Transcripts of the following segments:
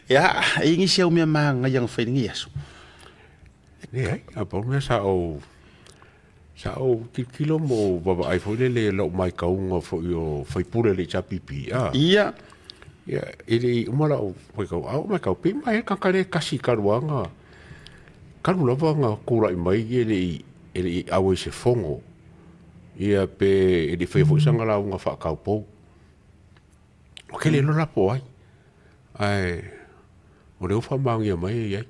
Ia, e i nisi au mea magaia na fai i lenei aso. Leai, a pau le mea sa ou sa ou tilotilo ma ou vaavaai foi lele i lau matauga foi o faipule o le HRPP, a. Ia. Ia, e le i uma lau matau, a ou matau, pei mai le tagata lea e tasi talu lava ona, talu lava ona tulai mai e le i e le i auai i se fono, ia pe e le i faia foi sana lauga faataupou. Ou te le iloa la po o ai, ae o lea ua faamaonia mai e i ai.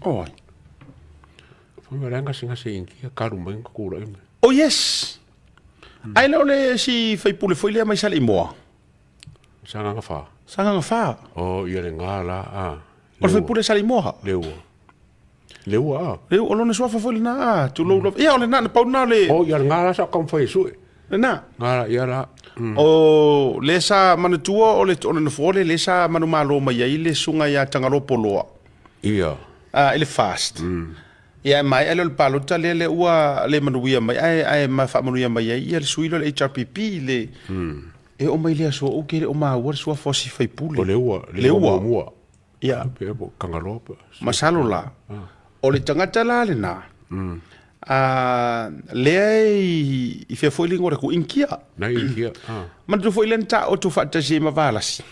O ai? Fai mai o la e gasegase i Initia talu mai ona tulai mai. Oh yes! Ae le o le si faipule foi lea mai Saleimoa? Sagaga 4. Sagaga 4. Oh, ia lena la, a. O le faipule Saleimoa? Leua. Leua, a. Leua, o lona suafa foi lena, a. Tulou lava. Ia, o lena, na pau lena o le... Oh, ia lena la sa ou taumafai e sue. Lena. Lena la, ia la. O lea sa manatua o le, o le nofoa lea, lea sa manumalo mai ai le susuga ia Tagaloa Poloa. Ia. A, i le FAST. Ia, e maea lea o le palota lea, lea ua le manuia mai, ae, ae ma faamanuia mai ai ia le sui lea o le HRPP i le... E oo mai i le aso ou te le o maua le suafa o si faipule. O Leua, Leua muamua. Ia. Pe po Tagaloa pe. Masalo la, o le tagata la lena, a, lea i, i fea foi le igoa o le atunuu, Initia. Na Initia, a. Manatua foi lea na taoto faatasi ai ma Valasi.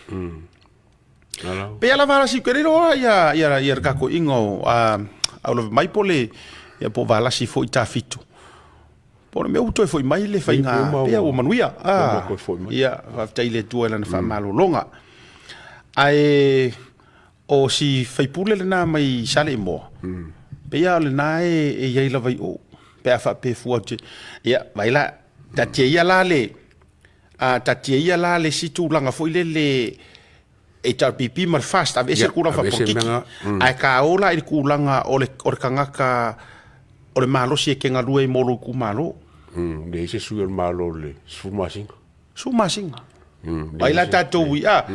Pei lava Valasi ke le iloa ia, ia, ia le tatou iga o, a, au lava mai po le, ia po o Valasi foi Tafito. Po o le mea ua toe foi mai le faiga, pei ua manuia. A, ia, faafetai i le Atua i lana faamalologa. Ae o si faipule lena mai Saleimoa, pei lava o lena e i ai lava i o, pe a faapea e fua atu. Ia, vaai la, taatia ia la le, a, taatia ia la le isi tulaga foi lele HRPP ma le FAST, aveese le tulaga faapolokiki, ae taola la i le tulaga o le, o le tagata o le malosi e te galue ai mo lou itumalo. Leai se sui o le Malo i le 10 masina. 10 masina. Ai la tatou i, a,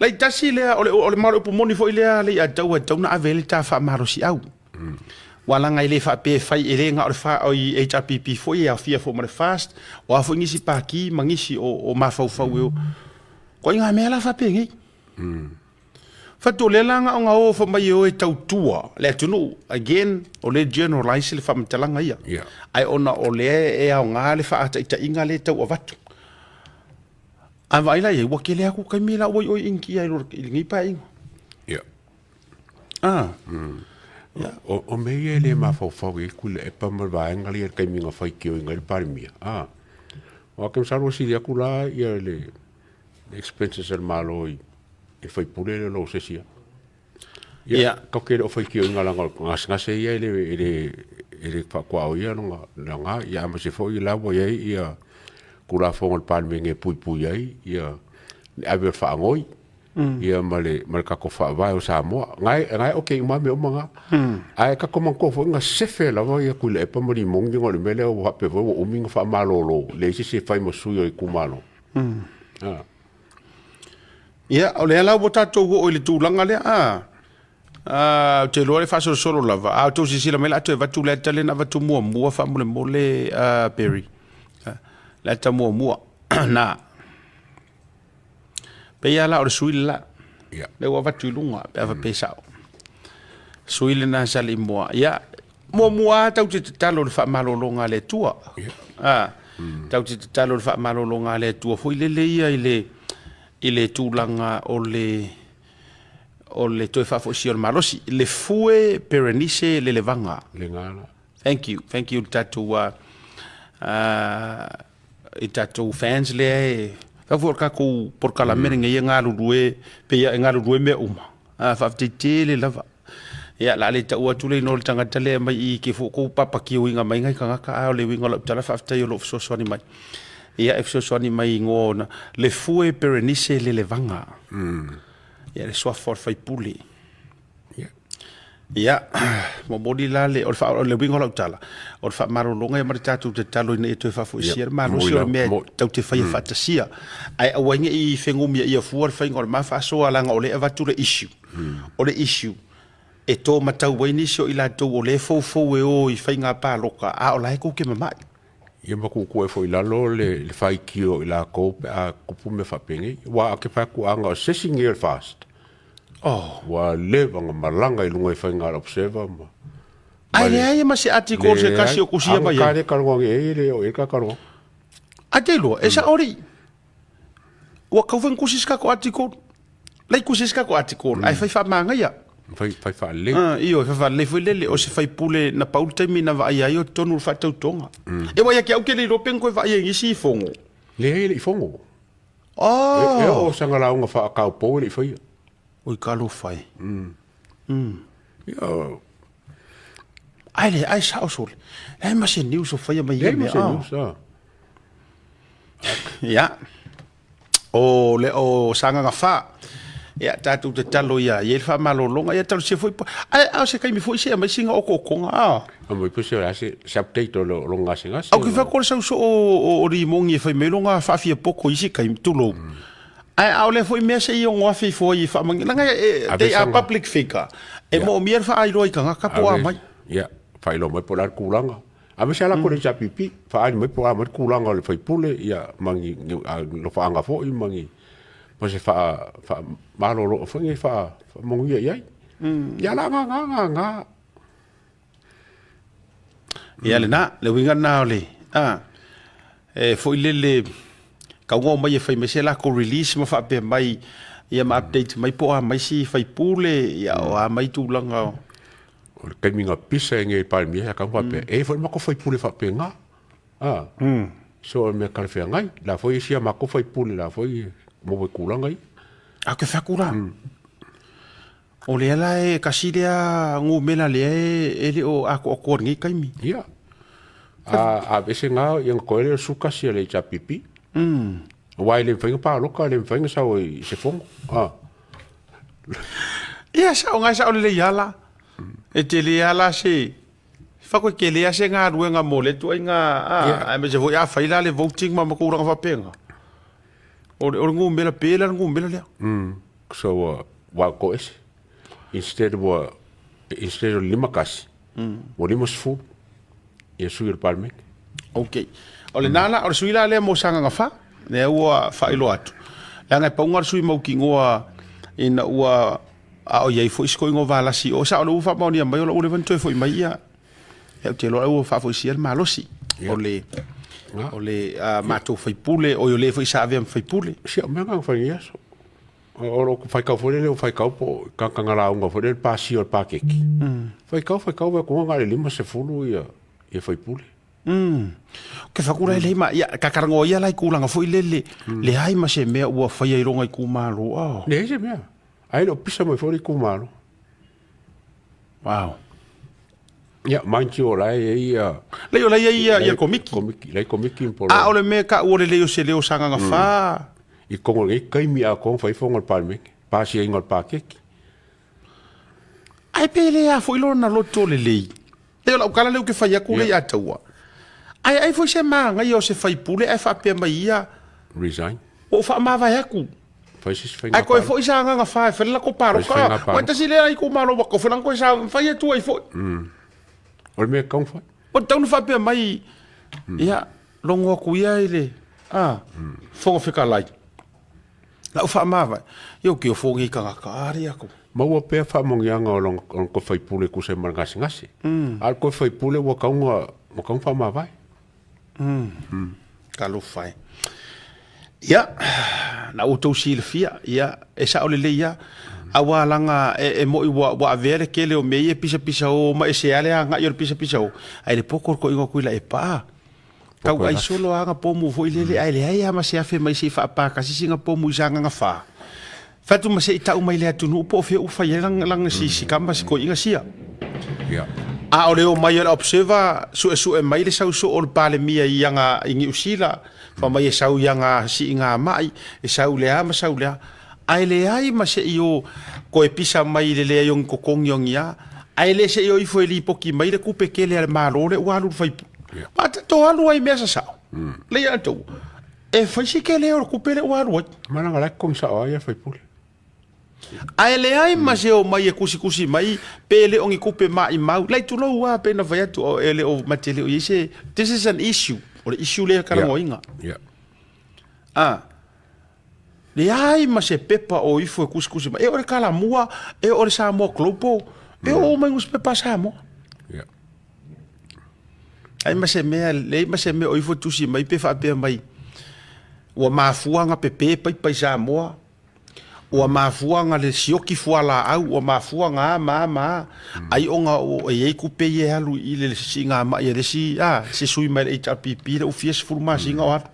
laitasi lea, o le, o le, ma o le upu moni foi lea, le i atau e tatau ona ave ai le ta faamalosiau. Aua leaga e le faapea e fai, e le na o le fa, o i HRPP foi e aofia foi ma le FAST, o a foi nisi pati ma nisi o mafaufau e o. Ituaiga mea la faapenei. Fatu o lea la na ona o fai mai e o e tautua le atunuu. Again, o lea e generalize le faamatalaga ia. Ae ona o lea e aoga le faataitaiga lea e tau avatu. A vaai la i ai, ua tele atu taimi la ua i o i Initia i lenei paeaiga. Ah. O mea ia e le mafaufau i ai Tuilaepa ma le vaega lea i le taimi na faitioina ai le Palemia. Ah. Aua ke masalo ua sili atu la ia le expenses a le Malo i le faipule lea o se isi atu. Ia, tatou te le o faitioina leaga o gasegase ia e le e le e le faatuaoia lona lona ia aemaise foi la ua i ai ia Tulafono a le Palemene e puipui ai ia le ave o le faanoi. Ia ma le ma le tatou faavae o Samoa. Na e na e okay uma mea uma na. Ae tatou manatua foi na sefe lava ia Tuilaepa ma Limoni ona o le mea lea ua faapea foi ua umi ona faamalolo, leai se isi e fai ma sui o le itumalo. Ia, o lea la ua tatou oo i le tulaga lea, a, a, ou te iloa le faasolosolo lava, a outou silasila mai o le a toe avatu le ata lea na avatu muamua faamolemole, a, Barry, le ata muamua, na. Pei lava la o le sui le la, lea ua avatu i luga pe a faapea e sao. Sui lena sa le i mua. Ia, muamua lava tatou te tatalo i le faamalologa a le Atua. A, tatou te tatalo i le faamalologa a le Atua foi lele ia i le, i le tulaga o le, o le toe faafoisia o le malosi. Le fue Berenice Lelevaga. Lena la. Thank you, thank you i le tatou, i tatou fans lea e tau foi o le tatou polokalame lenei e galulue pei e galulue mea uma a faafetai tele lava ia la le tau atu le igoa o le tagata lea mai i ke foi kou papakioina mai nai tagata a o le uiga o lau tala faafetai o lo o fesoasoani mai ia e fesoasoani mai i igoa ona le Fue Berenice Lelevaga ia le suafa o le faipule. Ia, momoli la le, o le, o le uiga o lau tala, o le faamalologa ia ma le tatou tatalo ina ia toe faafoisia le malosi o le mea tatou te faia faatasia. Ae aua ai ne i fenumiaia fua le faiga o le ma faasoa leaga o lea e avatu le issue. O le issue, e to matau ai nisi o i latou o lea e foufou e o i faiga palota, a o la e tou te mamai. Ia ma tuutuu ai foi i lalo le le faitio o i latou pe a tupu mea faapenei. Aua a te fai atu a na o se isi nei o le FAST, Oh. ua leva ona malaga i luga i faiga a le Observer ma Ae leai ma se article se tasi o kusia mai ai. Leai, a na ta le e le o i ai le talanoaga. Ae te iloa, e sao alii. Ua tau fai kusi se tatou article. Lai kusi se tatou article, ae fai faamagaia. Fai, fai faalelei. Ah, ioe, fai faalelei foi lele, o se faipule na pau le taimi na vaaia ai o totonu o le faatautoga. E ua ia te au ke le iloa pe na toe vaaia i nisi fono. Leai e le i fono. Oh! E, e oo sana lauga faataupou e le i faia. Oi talofa e. Ia, Ai le, ai sao sole. Leai ma se news o faia mai ia leai ma mea. se Ah. news, ah. Ia. O le o Sagaga 4. Ia tatou tatalo ia i ai le faamalologa. Ia talosia foi po. Ae a o se taimi foi se aumai sina okookoga a. Aumai po se o le a se se update o lo o gasegase. Au ke fai ko le sau soo o Rimoni e fai mai lona faafiapoto i isi taimi, tulou. Ae a o lea foi mea se i ono afe ifo ai e faamanuia. Leaga e, they are public figure. E moomia le faailoa i tagata po o a mai. Ia, faailoa mai po o le a le tulaga. Aemaise lava la ko le HRPP, faaali mai po o a mai le tulaga o le faipule, ia, ma ni nofaaga foi ma ni, ma se faa, faamalolo foi nei faamanuia i ai. Ia la ga ga ga ga. Ia lena, le uiga lena o le, a, e foi lele, tau mai e fai mai se latou release ma faapea mai, ia ma update mai po o a mai si faipule, ia o a mai tulaga o. O le taimi na pisa ai nei i le Palemia sa tatau ona faapea, e i ai foi le matou faipule faapena. A, so o le mea talafeagai. O la foi e isi a matou faipule o la foi e maua i tulaga ia. A ke fai atu la, o lea la e tasi lea numera lea e le o atoatoa i lenei taimi. Ia. A aveese na, ia ona toe lea o le 11 a le HRPP. Aua e le mafai ona palota, e le mafai ona sau i se fono. A. Ia, sao ngai sao lelei lava la. E tele lava la se fako e tele lava se galuega mo lea ituaiga, a, aemaise foi a fai la le voting ma tulaga faapena. O le o le numera pe la le numera lea. So ua ua toese. Instead ua instead o le 51, ua 50 ia sui o le Palemene. Ok. O lena la, o le sui la lea mo Sagaga 4, lea ua faailoa atu. Leaga e pau lena o le sui mautinoa ina ua a o i ai foi si toeaina o Valasi o sao o lea ua faamaonia mai o la ua leva ona toe foi mai ia. Ia ou te iloa ua faafoisia le malosi o le o le matou faipule, oi o le foi sa avea ma faipule. Si au mea na fai nei aso. O lo faitau foi lele o faitau po o tagata na lauga foi lele pasia o le paketi. Faitau faitau vaai atu na o le 50 ia ia faipule. Ke whakura e ma ia ka karangoa ia lai tulaga foi lele leai ma se mea ua faia i lona itumalo. Oh. Leai se mea. Ae le o pisa mai foi le itumalo. Wow. Ia, mind you, o la e i ai ia... Leai, o la e i ai ia, ia komiki. Komiki, la e komiki ma A o le mea ka ua lelei o se leo Sagaga 4. I totonu o lenei taimi atoa na fai ai fono a le Palemene, pasiaina o le paketi. Ae pe le a foi lona loto lelei. Leai, o lau tala lea ou te fai atu lea ia Taua. Ae ai foi se manaia o se faipule ae faapea mai ia. Resign. Ua ou faamavae atu. Fai se isi faiga Ae toe foi Sagaga 4 e fai le latou palota. Ua tasi lea itumalo ua tofi lana toe sa fai atu ai foi. O le mea e tatau ona fai. Ua tatau ona faapea mai, ia, logo atu ia i le Fofoga Fetalai, lau faamavae, ia ou te ofo nei tagata, a alii atu. Maua pea faamanuiaga o lona toe faipule e tusa ai ma le gasegase. A o le toe faipule ua tatau ona faamavae. Talofa e. Ia, na ua outou silafia, ia, e sao lelei lava. Aua leaga e moni ua avea le tele o mea ia e pisapisao ma ese lava le agai o le pisapisao, ae le poto le toeaina o Tuilaepa. Tau ai solo lava pomu foi lele, ae leai lava ma se afe mai se i faapatasi sina pomu i Sagaga 4. Fai atu ma se i tau mai le atunuu po o fea ua fai ai lana si kama si toeaina sia. A o le omai o le Observer suesue mai le sau soo o le Palemia i aga i Niu Sila, fai mai e sau i aga siiga mai, e sau lea ma sau lea. Ae leai ma se i o toe pisa mai i le leai o ni totogi o ni a, ae le se i o ifo e lipoti mai le tupe tele a le Malo lea ua alu i le faipule. Ma tatou alu ai i mea sasao. Lea ia outou. E fai si tele o le tupe lea ua alu ai. Ma leaga la e totogi sao ai ia faipule. Ae leai ma se omai e tusitusi mai pe le o ni tupe maimau. Lai tulou lava pei ona fai atu e le o ma te le o i ai se, this is an issue. O le issue lea e talanoaina. Ia. A, leai ma se pepa o ifo e tusitusi mai, e o le Talamua, e o le Samoa Global, e oo mai nusipepa a Samoa. Ia. Ai ma se mea, leai ma se mea o ifo e tusi mai pe faapea mai, ua mafua ona pepe paipa i Samoa, ua mafua ona le sioki fualaau, ua mafua ona a ma a ma a, ai ona e i ai tupe ia e alu i le siigamai a le isi, a, se sui mai le HRPP lea ua fia sefulu masina o alu.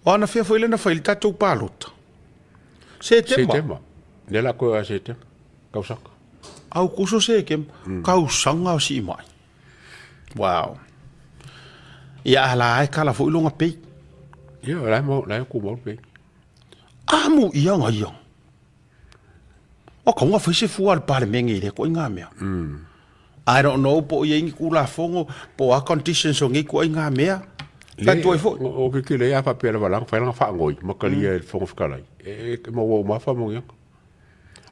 O anafea foi lea na fai ai le tatou palota? Setema. Setema. Lea la koe a Setema. Tausaga. Aukuso Setema. Tausaga o siimai. Wow. Ia a la e kala foi longa pei. Ia, la e mau, la e kumau pei. Amu ia nga ia. O ka unga fai se fua al palemenge i le ko inga mea. I don't know po o i ai ni Tulafono, po o a conditions o nei ituaiga mea. Tatou ai foi. O ke kile a faapea lava lana fai lana faanoi ma talia e le Fofoga Fetalai e maua uma lava faamanuiaga.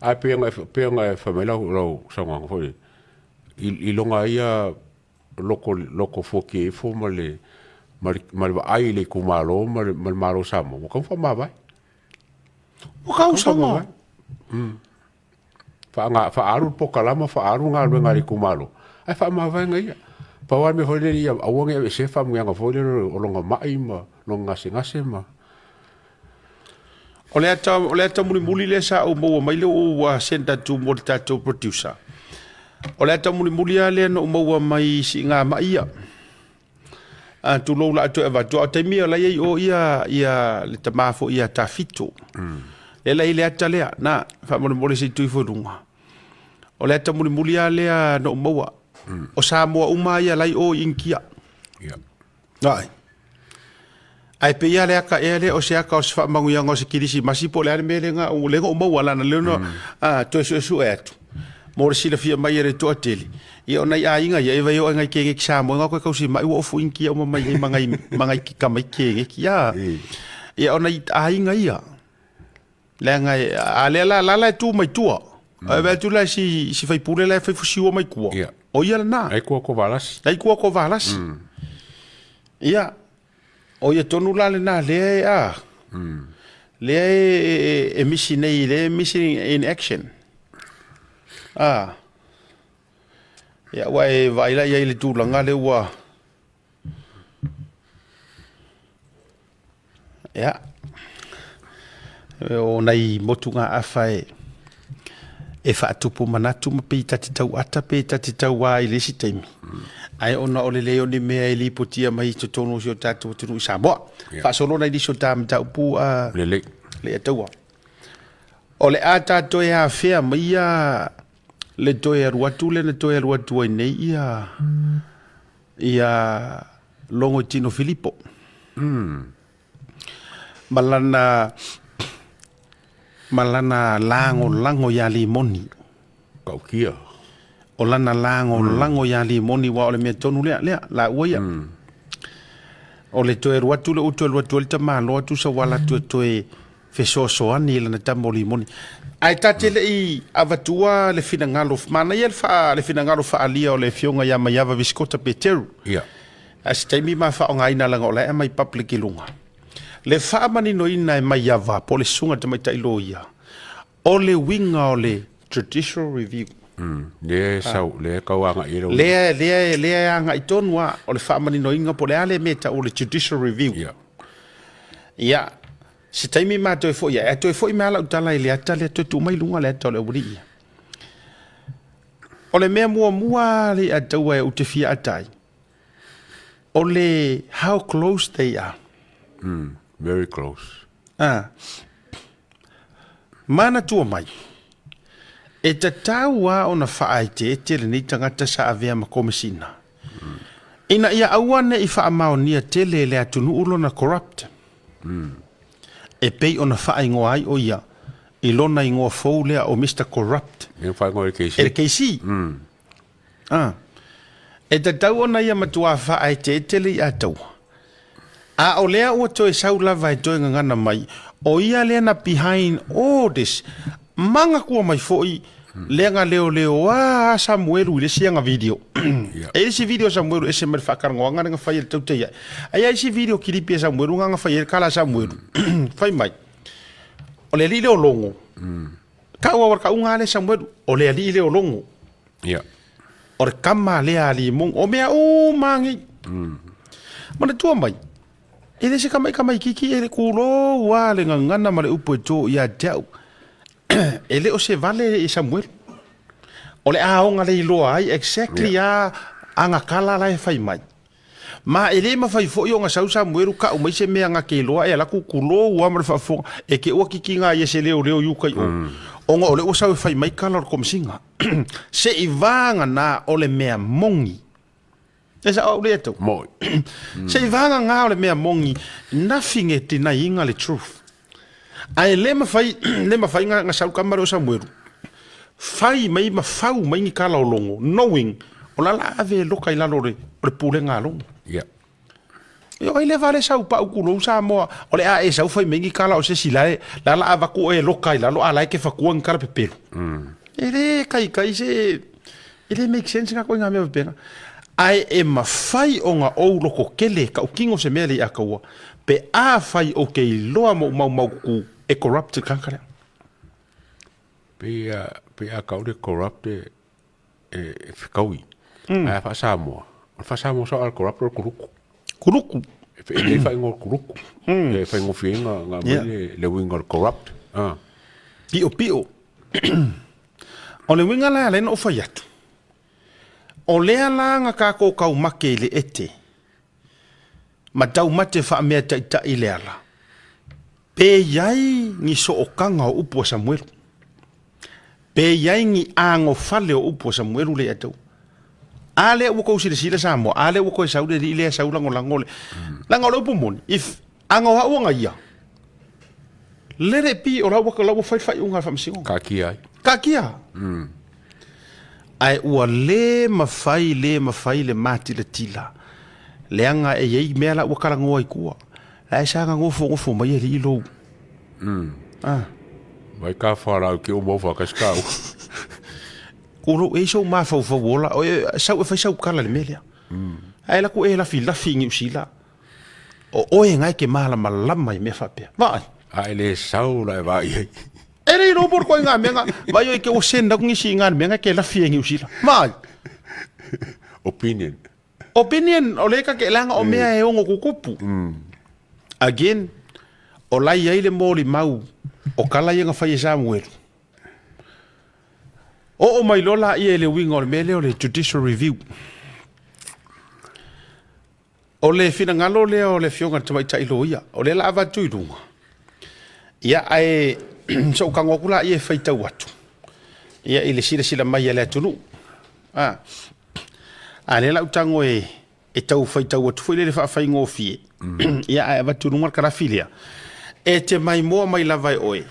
Ae pei ona pei ona e fai mai lau lau saunoaga foi i lona ia loko loko fuatia ifo ma le ma le ma le vaai i le itumalo ma le ma le Malo o Samoa ua tatau ona faamavae. Ua tausaga. Faaaga, faaalu le polokalama, faaalu galuega a le itumalo, ae faamavaega ia. Pau lava le mea foi lele ia aua ne i aveesea faamanuiaga foi lele o lona mai ma lona gasegase ma... O le ata, o le ata mulimuli lea sa ou maua mai lea ua send atu mo le tatou producer. O le ata mulimuli lava lea na ou maua mai i siigamai ia. A tulou la toe avatu, a o taimi o la i o ia ia le tama foi ia Tafito. Lea la i le ata lea, na, faamolemole se i tui foi luga. O le ata mulimuli lava lea na ou maua. O Samoa uma ia la i o i Initia. Ia. Ai. Ae pei lava le ata ea lea o se ata o se faamanuiaga o se Kerisimasi po o le a le mea lea na, lea na ou maua leaga lea na toe suesue atu mo le silafia mai e le toatele. Ia o nai aiga ia e vai o ai ngai keneki Samoa nga koe kausi mai ua ofu Initia uma mai ai ma ngai ma ngai tamaiti keneki ia. Ia o nai aiga ia leaga a lea la la la e tu mai tua. Ae vaai atu la si si faipule la e fai fusiua mai tua. Ia. O ia lena. Ai kua ko valasi. Ai kua ko valasi. Ia. O ia tonu la lena lea e a. Lea e, e, e misi nei, lea e misi in action. A. Ia, ua e vaai la i ai i le tulaga lea ua... Ia, o nai motugaafa e, e faatupu manatu ma pei ta te tau ata pe ta te tau ā i le isi taimi. Ae ona o le leai o ni mea e lipotia mai i totonu o si o tatou atunuu i Samoa. Ia. Faasolo nai nisi o ta mataupu a Lelei. Leiataua. O le a ta toe afea mai ia le toe alu atu lea na toe alu atu ai nei ia ia Logoitino Filipo. Ma lana ma lana lagolago iā Limoni. Tautia. O lana lagolago iā Limoni aua o le mea tonu lea, lea, laua ia. O le toe alu atu lea ua toe alu atu ai le tamaloa tusa ua alu atu e toe fesoasoani i lana tama o Limoni. Ae ta te le i avatua le finagalo, manaia le, faa, le finagalo faaalia o le afioga ia Maiava Visikota Peteru. Ia. A se taimi ma faaaogaina leaga o la e aumai public i luga. Le faamaninoina e Maiava po o le susuga i le tamaitai loia, o le uiga o le Judicial Review. Lea e sau, lea e tau agai i ai lau. Lea, lea, lea e agai tonu lava, o le faamaninoina po o le a le mea e tau o le Judicial Review. Ia. Ia, se taimi ma toe foi ai, ae toe foi mai lava lau tala i le ata lea, toe tuu mai i luga le ata o le aualii ia. O le mea muamua lava le taua ou te fia ata ai, o le how close they are. Very close. Ah. Manatua mai, e tatau lava ona faaeteete lenei tagata sa avea ma Komesina, ina ia aua ne i faamaonia tele e le atunuu lona corrupt, e pei ona faaigoa ai o ia i lona igoa fou lea o Mister Corrupt Lea faaigoa e le KC. E le KC. Ah. E tatau ona ia matuā faaeteete le iataua. A o lea ua toe sau lava e toe gagana mai, o ia lea na behind all this. Manatua mai foi, Lea na leoleoa a Samuelu i le isi aga video. E i ai isi video a Samuelu e ese mai le faatalanoaga lea na fai e le tautai ae. Ae i ai isi video kilipi a Samuelu na na fai ai le kala a Samuelu. Fai mai, o le alii lea o Logo. Tau au o le tauga lea Samuelu, o le alii lea o Logo. O le tama lea a Alii O mea uma nei. Manatua mai, e le se tamaitamaititi e le tulou lava le gagana ma le upu e to ia te au. E le o se vale i Samuelu. O le aoga le iloa ai exactly a ana tala la e fai mai. Ma e le mafai foi ona sau Samuelu kau mai se mea na te iloa e ala atu tulou lava ma le faafofoga e te ua titina ia se leoleo i uka i o. Ona o lea ua sau e fai mai tala o le Komesina. Se i vagana o le mea moni. E sao au lea tau. Moi. Se i vagana o le mea moni, nothing e denyinga le truth. Ae le mafai, le mafai na sau tama lea o Samuelu, fai mai ma fau mai ni tala o Logo, knowing o la la ave e loka i lalo o le, o le pulega a Logo. Yeah. Io ai le vale sau pau kulou Samoa, o le a e sau fai mai ni tala o se isi la e, la la avatu e loka i lalo a la e ke fatua ni tala pepelu. E le kaikai se, e le make sense nga koe ngā mea pepena. Ae e mafai ona ou lototele tautino se mea lea i Ataua, pe afai ou te iloa ma ou maumaututu e corrupt le tagata lea. Pei a, pei a kau le corrupt e, e, e fekaui. Mm. Ae a faa-Samoa, o le faa-Samoa sao a le corrupt o le kuluku. Kuluku. E e lelei faaigoa o le kuluku. Mm. E faigofie ai nga, nga yeah. le, le uiga o le corrupt. Ah. Pio pio. O le uiga la lea na ou fai atu. O lea la na tatou taumate i le ete, ma taumate faameataitai i le ala, pe i ai ni sootaga o upu a Samuelu, pe i ai ni anofale o upu a Samuelu lea ia te au. A lea ua tou silasila Samoa, a lea ua toe sau le alii lea sau lagolago le, leaga o le upu moni, if a na o au ana ia, let it be, o la ua, la ua fai le faaiuga a le Faamasinoga. Taatia ai. Taatia. Ae ua le mafai, le mafai le matilatila, leaga e i ai mea la ua talanoa i tua. La e saga nofonofo mai alii lou. Ah. Mai ka whalau ki o mau whakasi ka u. Ko lou e sou mafaufau ola, o e, sau e fai sau kala le mea lea. Ae la ku e lafi lafi i Niu Sila. O oe ngai ke malamalama i mea faapea. Vaai. A e le sau la e vaai ai. E le iloa po o le koe ngā mea nga, vai oi ke ua send aku ngisi i ngā mea nga ke lafi e Niu Sila. Vaai. Opinion. Opinion, o le ka ke leaga o mea e ono kukupu. Again, o la i ai le molimau o kala ia na fai e Samuelu. Oo mai loa laia i le uiga o le mea lea o le judicial review. O le finagalo lea o le Afioga i le Tamaitai Loia, o lea la avatu i luga, ia ae se i ou tago atu laia e faitau atu, ia i le silasila mai a le atunuu. A, a lea la ou tago e, e tau faitau atu foi lea i le faafaigofie, ia ae avatu i luga le kalafi lea, e te maimoa mai lava e oe,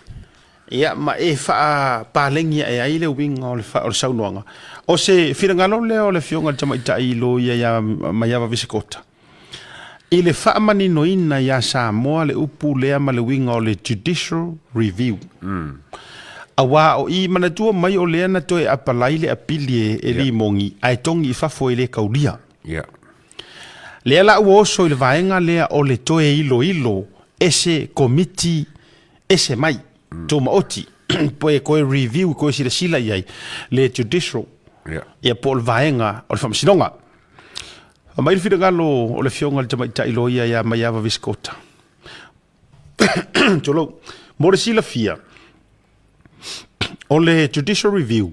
Ia, ma e faapalegi ae ai le uiga o le, o le saunoaga. O se finagalo lea o le Afioga i le Tamaitai Loia ia Maiava Visikota, i le faamaninoina iā Samoa le upu lea ma le uiga o le Judicial Review. Auā o i manatua mai o lea na toe apalai le apili e, e Limogi ae togi i fafo e le kaulia. Yeah. Lea la ua oso i le vaega lea o le toe iloilo e se Komiti ese mai, tumaoti, po e toe review, toe silasila i ai le judicial, yeah. Ia po o le vaega o le faamasinoga. Aumai le finagalo o le Afioga i le Tamaitai Loia ia Maiava Viscota. Tulou. Mo le silafia, o le judicial review,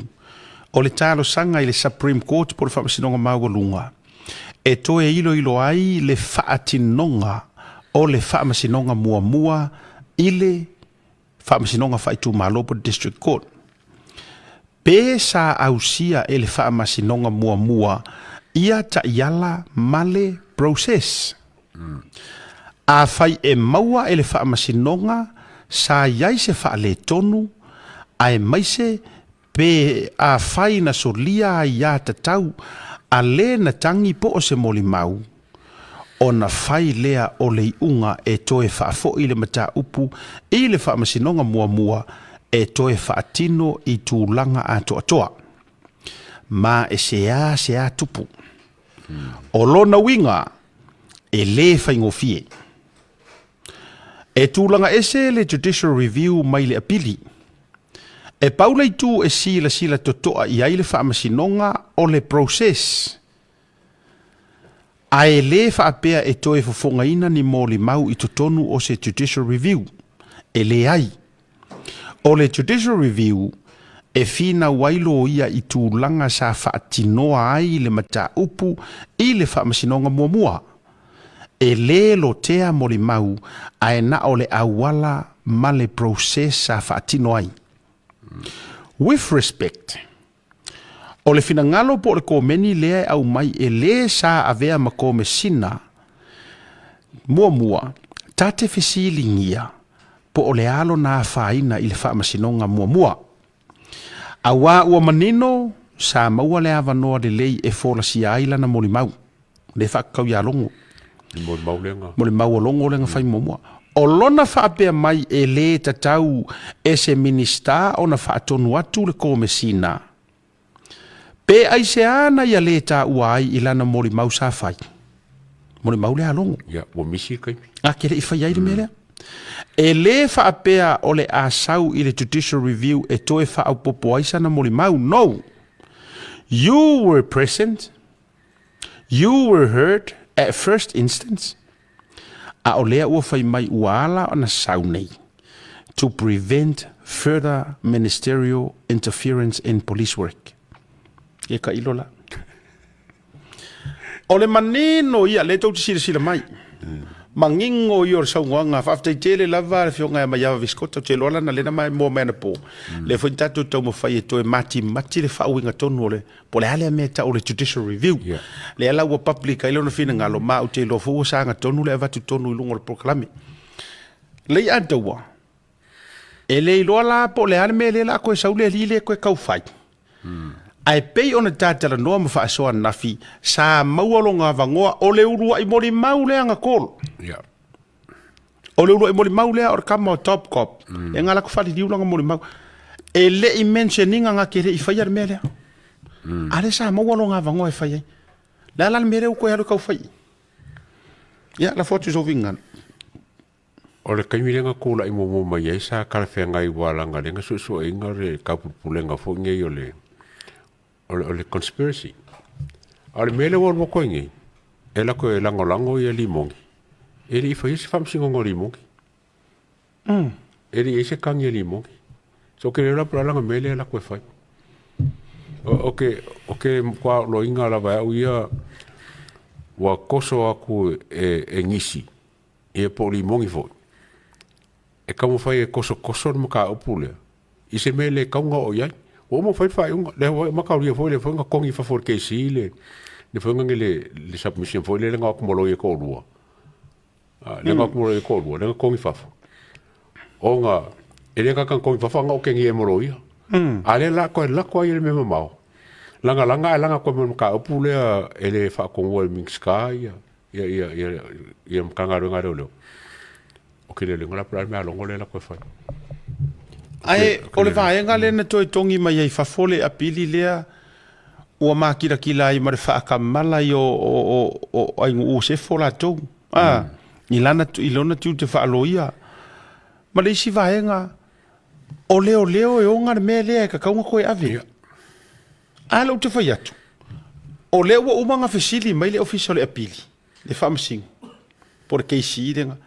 o le talosaga i le Supreme Court po o le Faamasinoga Maualuga e toe iloilo ai le faatinoga o le faamasinoga muamua i le Faamasinoga Faaitumalo po o le District Court. Pe sa ausia e le Faamasinoga muamua ia taiala ma le process. Afai e maua e le Faamasinoga sa i ai se faaletonu, aemaise pe afai na solia aiā tatau a le na tangi po o se molimau, ona fai lea o le iuga e toe faafoi le mataupu i le Faamasinoga muamua e toe faatino i tulaga atoatoa, ma e seāseā tupu. O lona uiga, e lē faigofie. E tulaga ese le Judicial Review mai le apili. E pau le itu e silasila totoa i ai le Faamasinoga o le process, ae lē faapea e toe fofogaina ni molimau i totonu o se Judicial Review. E leai. O le Judicial Review e finau ai loia i tulaga sa faatinoa ai le mataupu i le Faamasinoga muamua. E lē lotea molimau ae na o le auala ma le process sa faatino ai. With respect, o le finagalo po o le komeni lea e aumai e lē sa avea ma komesina muamua, ta te fesiligia po o le a lona afaina i le Faamasinoga muamua. Auā ua manino sa maua le avanoa lelei e folasia ai lana molimau, lea e faakakau iā Logo. Molimau lea. Molimau a Logo lea na fai muamua. O lona faapea mai e lē tatau e se Minisita ona faatonu atu le Komesina pe aisea na ia lē taua ai i lana molimau sa fai. Molimau lea a Logo. Ia, ua misi le taimi. A ke le i fai ai le mea lea. E lē faapea o le a sau i le Judicial Review e toe faaopoopo ai sana molimau. No! You were present, you were heard at first instance, a o lea ua fai mai ua ala ona sau nei to prevent further ministerial interference in police work. Ia ka ilo la. O le manino ia, lea tou te silasila mai. Manino ia o le saunoaga. Faafetai tele lava le Afioga ia Maiava Viscota, ou te iloa lana lea na maimoa mai anapo. Lea foi na tatou taumafai e toe matimati le faauiga tonu o le, po o le a lea mea e tau o le Judicial Review. Lea la ua public ai lona finagalo, ma ou te iloa foi ua saga tonu le avatu tonu i luga o le polokalame. Lei Adaua, E le iloa la po o le a le mea lea o le a toe sau le alii lea e toe tau fai. Ae pei ona ta talanoa ma faasoa ananafi, sa maua lona avanoa o le uluai molimau lea na call. Yeah. O le uluai molimau lea o le tama o Top Cop. E na latou faaliliu lana molimau. E le i mention ina na te le i faia le mea lea. A lea sa maua lona avanoa e fai ai. Le a la le mea lea ua toe alu e tau fai i i? Ia, lafo atu i sou finagalo. O le taimi lea na tulai muamua mai ai sa talafeagai aua leaga lea na suesueina le taupulepulega foi nei o le o le conspiracy. A o le mea lea ua alu atu ai nei, e alu atu e lagolago ia Limoni, e le i faia se faamasinoga o Limoni. E le i i ai se tagi a Limoni. So ou te le iloa po o le a lana mea lea e alu atu e fai. Ou te, ou te matua loaina lava e au ia, ua toso atu e nisi ia po o limoni foi, e taumafai e tosotoso le mataupu lea i se mea e le tatau ona oo i ai. Ua uma ona fai le faaiuga, lea foi mataulia foi lea foi na togi i fafo e le KC le le foi lea le submission foi lea na o atu ma loia e toalua, lea na o atu ma loia e toalua lea na togi i fafo, ona e le agaga na togi i fafo a na otegia ai ma loia. A lea la toe lako ai i le mea mamao, lagalaga ae laga atu ai ma le mataupu lea e le faatonua e le Minisita ia ia ia ia ia Matagaluega a Leoleo. O ke leoleo la pula mea longo le la koe fai. Ae o le vaega lea na toe togi mai ai fafo le apili lea ua makilatila ai ma le faakamala i o o o Ainuu Sefo latou. A i lana i lona tiute faaloia. Ma le isi vaega o leoleo e ona le mea lea e tatau ona toe ave. A lea ou te fai atu, o lea ua uma ona fesili mai le Ofisa o le Apili, le Faamasino, po o le KC lea,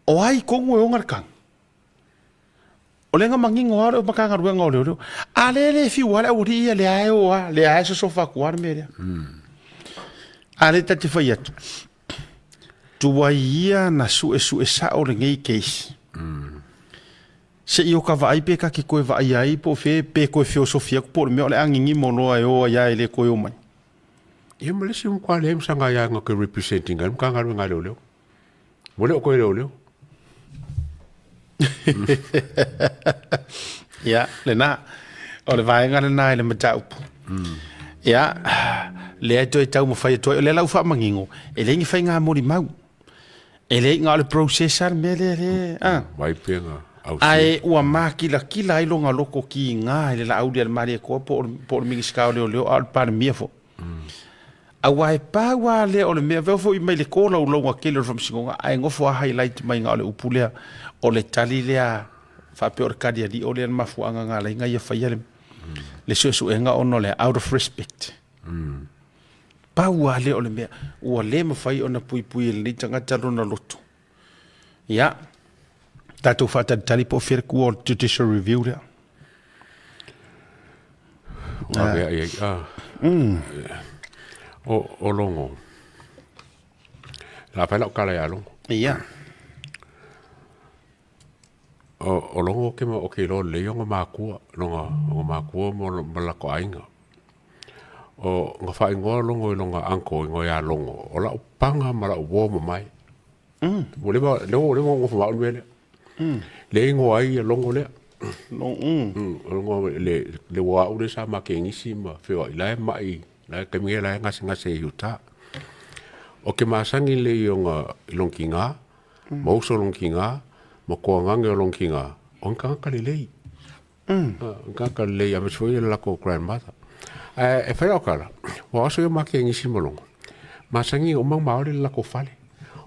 o ai tonu e ona le tagi? O lea na manino lava le Matagaluega o Leoleo, a lea e le fiu lava le aualii ia, lea e o lava, lea e sosofa atu lava le mea lea. A lea ta te fai atu, tuai ia na suesue sao lenei case. Se i o ka vaai pe ta te toe vaai ai po o fea pe toe feosofi atu po o le mea o le a gigimo loa e o ai lava e le toe o mai. Ia ma le isi matua leai ma sana ia na te represent ina ai le Matagaluega a Leoleo. Ua le o toe leoleo. Ia, lena. O le vaega lena i le mataupu. Ia, lea e toe taumafai atu ai. O lea la ua faamanino, e leai ni faiga molimau. E leai na o le process lava le mea lea, lea, a. Vai pea na. Ae ua makilakila ai lona loto kiga i le Laauli a le Malietoa po o le Minisita o Leoleo a o le Palemia foi. Aua e pau lava lea o le mea, avea foi mai le tolaulauga tele o le Faamasinoga ae nofo lava highlight mai na o le upu lea, o le tali lea faapea o le tali alio lea le mafuaaga na ala ai ona ia faia le suesuega ona o le out of respect. Pau lava lea o le mea ua le mafai ona puipui e lenei tagata lona loto. Ia, tatou faatalitali po o fea le tua o le judicial review lea. Ua ave ai ai. Ah. O Logo. La fai lau kala ia Logo. Ia. O Logo ke ma o ke lo le yonga makua, longa o makua mo ma la ko ainga. O nga whaingoa Logo i longa uncle ingoa ia Logo. O lau panga ma lau uo ma mai. Ua leva, lea ua leva ona nofo ma au le mea lea. Lea e igoa ai Logo lea. O Logo le le uo a au lea sa makegisi ma feoai la e mai la e taimi nei la e gasegase i uta. Ou te masani lelei i ona i lona tiga ma uso o lona tiga ma toagane o lona tiga, o ni tagata lelei. O ni tagata lelei aemaise foi le latou grandmother. Ae e fai lau tala, ua oso ia makegisi ma Logo, masani ona uma ona maole le latou fale.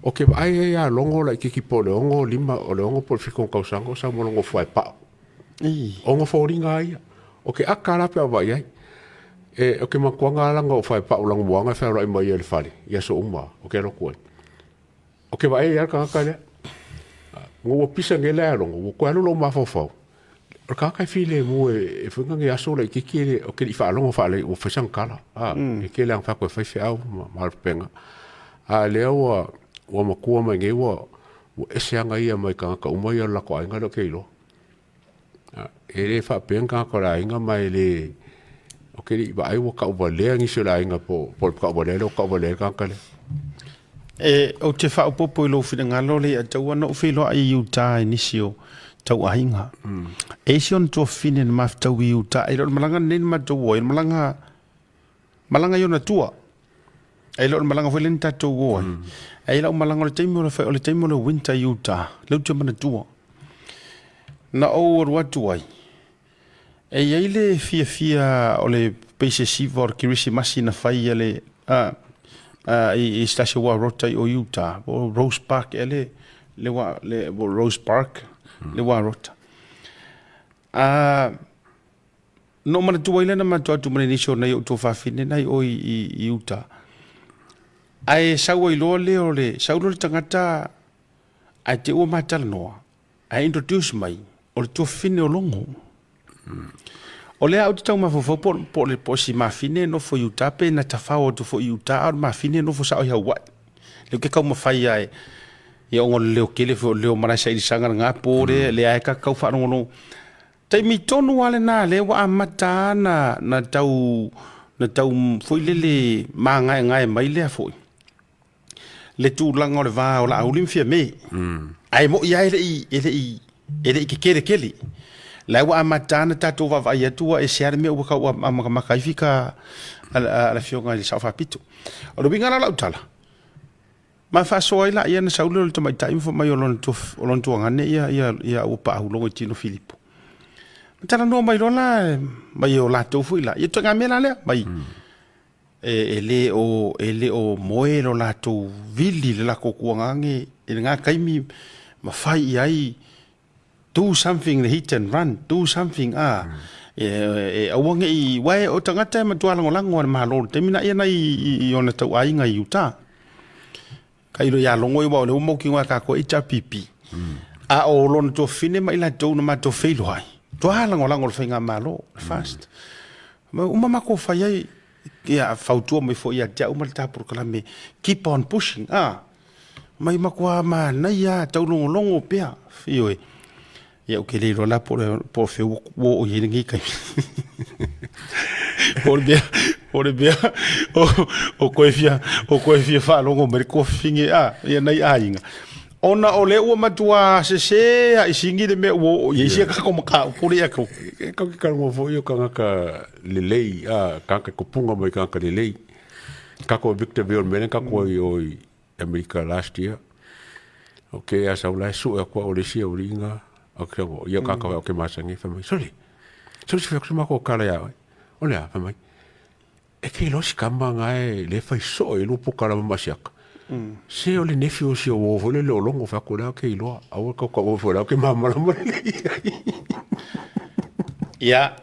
Ou te vaai ai ia Logo laitiiti po o le 6, 5, o le 6 po o le 7 ona tausaga o sau ma lona fuaepao. O ona foliga lava ia. Ou te aka la pe a ou vaai i ai. E, ou te manatua na ala na ou fuaepao lana muaga e fealuai mai ai i le fale i aso uma ou te alu atu ai. Ou te vaai ai lava le tagata lea. Ina ua pisa nei la ia Logo, ua toe alu lou mafaufau, o le tagata e filemu e foi na ni aso laitiiti e le, ou te le i faalogo faalelei ua fai sana tala. E tele lava ina fai atu e fai feau ma alu faapena. A o lea ua ua matua mai nei ua ua ese aga ia mai tagata uma ia o le latou aiga lea ou te iloa. E le faapea ni tagata o le aiga ma e le, ou te le i vaai ua tauvalea nisi o le aiga po o le tauvalea lea ua tauvalea ai le tagata lea. E, ou te faaopoopo i lou finagalo le ia taua na ou feiloai i Utah i nisi o tauaiga. E isi ona tuafafine na mafetau i Utah, e le o le malaga lenei na matou o ai, o le malaga, malaga i ona tua. E le o le malaga foi lea na tatou o ai. Ae i lau malaga o le taimi o le, o le taimi o le winter i Utah, lea ou te manatua. Na ou alu atu ai, E i ai le fiafia o le pei se siva o le Kerisimasi na fai a le a, a, i, i se tasi o uarota i o Utah, po o Rose Park ea le, le, ua, le po o Rose Park, le uarota. A, na ou manatua ai lea na matou atu ma le nisi o nai ou tuafafine na i o i, i, i Utah. Ae sau ai loa lea o le, sau loa le tagata ae te i ua ma talanoa, Ae introduce mai, o le tuafafine o Logo. O lea ou te tau mafaufau po, po, le, po o si mafine e nofo i Utah pe na tafao atu foi i Utah, a o le mafine e nofo sao i Hawaii. Lea ou te taumafai lava e, ia ona o le leo tele foi o le leo malaesailisaga lena po lea, lea e ta tau faalogologo. Taimi tonu lava lena lea ua amata lava na, na tau, na tau foi lele magaegae mai lea foi. le tulaga o le va o Laauli ma Fiame. Ae moi lava e le i, e le i, e le i kekele tele. La ua amata ona tatou vaavaai atu ua ese lava le mea ua tau amatamata ai fika a le Afioga i le Sao Faapito. O le uiga la o lau tala, ma faasoa ai laia na sau lea o le tamaitai ma fai mai o lona o lona tuagane ia, ia, ia Auapaau logo i tino Filipo. Ma talanoa mai loa la mai o latou foi la, ia ituaiga mea la lea, mai E le o, e le o moe lo latou vili le latou tuagage i lena taimi ma fai i ai do something le hit and run, do something a e, e aua ne i, uae o tagata e matua lagolago a le Malo i le taimi na ia na i, i ona tauaiga i Utah. Tailo ia logo aua o lea ua mautinoa e tatou HRPP. A o lona tuafafine ma i latou na matou feiloai, toa lagolago le faigamalo, le FAST. Ma uma matou fai ai, ia fautua mai foi ia te au ma le ta polokalame, keep on pushing, a. Mai matua manaia, taulogologo pea, ioe. Ia ou te le iloa la po o fea ua oo i ai lenei taimi. Po o le mea, po o le mea o koe fia, o koe fia faalogo mai le tuafafine a, ia nai aiga. Ona o lea ua matua sese lava i sini le mea ua oo i ai sia tatou mataupu lea ia tou. E kau ke kalongo foi o kangaka lelei, a, kangaka kupunga mai kangaka lelei. Kako Victorville mele kako i o i Amerika last year. Okay, a sau la e sue aku au le isi auliiga. Ok, o ia ka ka o ke masani fa mai. Sole. Sole se fa ma ko kala ia. O le a fa mai. E ke lo si kama ngai le fai so e lu po kala ma siaka. Se o le nefi o si o fo le le olongo fa ko la ke iloa. Aua ka ka o fo la ke ma ma ma. Ia,